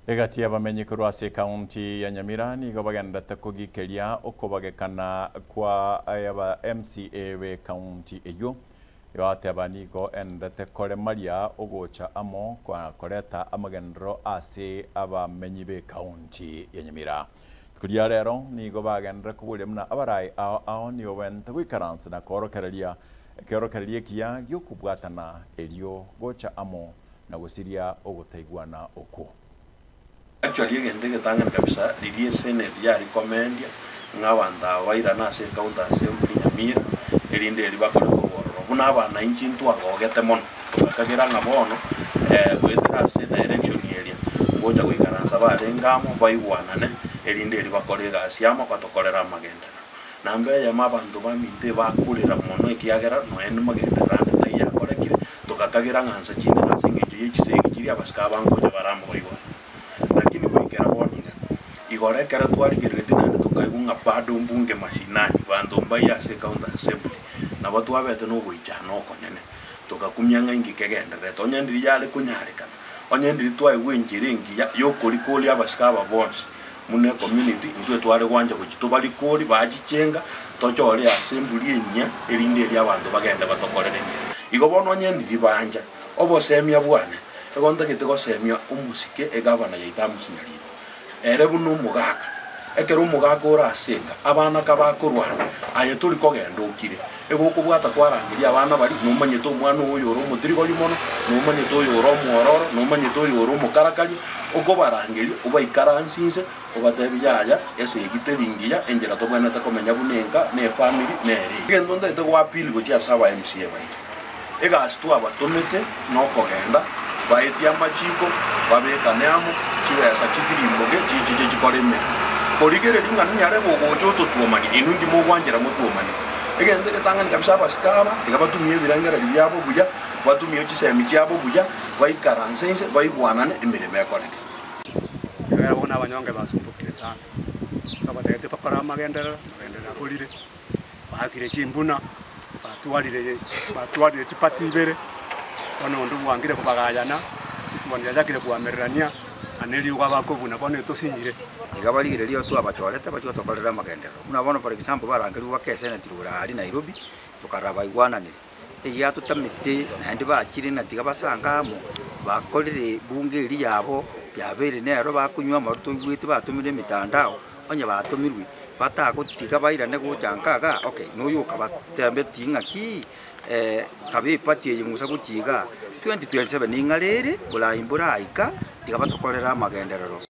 Egati y'abamenyi korwa ase ekaunti ya Nyamira nigo bagendererete kogikeria okobagekana kwa aba MCA b'ekaunti eyio. Bateba nigo enderete koremaria ogocha amo kwa koreta amagenderero ase abamenyi b'ekaunti ya Nyamira. Rituko ria rero nigo bagenderere koboria buna abarai ao ao nigo baente goikaransa na koorokereria ekeorokererio ekiya gi'okobwatana erio gocha amo na gosiria ogotaigwana okwo. Actually egento egetang'ani kabisa riria esenate yarekomendia ng'a abanto aba bairane ase ecounty assembly Nyamira erinde erio bakore korwa ororo. Buna abananchi ntwagogete mono togakagera ng'a bono goetera ase edirection eria ngocha goikaransa barenge amo baigwanane erinde erio bakore egasi amo batokorere amagenderero. Namba eyemo abanto baminto ebakorera mono ekiagera nonya namagenderero ande taiyo akorekire, togakagera ng'a nsa chinde nase engencho ye chisegi chiria abasike aba ngocha bare amo baigwanane. Lakini goikera bono iga, igoro ekero twarigereretie naende tokaigwa ng'a bado mbunge mashinani, banto mbaiyo ase ecounty assembly, nabo twabete nogoichana okonene, togakumia ng'a inki kegendererete, onye ndiri yare konyarekana, onye ndiri twaigwa enchera engiya yokorikoria abasike aba bonsi, Buna ecommunity, intwe tware gwancha gochia tobarikori, bachichenga, tochore ase emburi enyia, erinde erio abanto bagende batokorere emeremo. Igo bono onye ndiri bancha obosemia bwane, igo ntagete gosemia omosike egavana yaito Amos Nyaribo, ere buna omogaka. Ekero omogaka ore ase enka, abana kabakorwana, aye tori kogenda okire. Igo okobwata kwarangeria abana baria, nomanyete omwana oyo ore omotirigori mono, nomanyete oyo ore omwororo, nomanyete oyo ore omokarakaria, okobarangeria, obaikaranse inse, obatebie yaya, esegi teri ngiya, enchera tobwenerete komenya buna enka, na efamiri, nere eye. Egento ntagete goappeal gochia ase aba MCA baito, Egasi twabatomete nokogenda, baetie amachiko, babekane amo, chibesa chitirimboke chichiche chikore emeremo. Korigereria ng'a ninyarebe ogocha ototuomanie, inwe inki mogwanchera motuomanie? Egento egetang'ani kabisa abasike aba, tiga batumie ebirengererio biabo buya, batumie chisemi chiabo buya, baikaranse inse, baigwanane, emeremo ekoreke. Ekiagera bono abanyonge basumbokire sana, twabatebetie bakore amagenderero, amagenderero aborire. Baakire chimbuna, batwarire batwarire chipati ibere, bono onde bwangire kobagayana, chituoni chiachakire koamererania, na neriogo abakobuna bono etosinyire. Iga barigereria twabachorete bachie gotokorera amagenderero. Buna bono for example barangerigwe baka esenate igoro aria Nairobi, tokarora baigwananire. Egia totamete naende bachire ng'a tiga basange amo, bakorire bunge eria yabo yabeire nero bakonywa amarwa toigwete batomire emitandao, onye batomirwe, batagotiga bairane gocha nka igaa, okay, noyo okabatebeti ng'aki kabe eparty eye ng'usa gochia igaa, 2027 ning'are ere, borai mboraika, tiga batokorere amagenderero.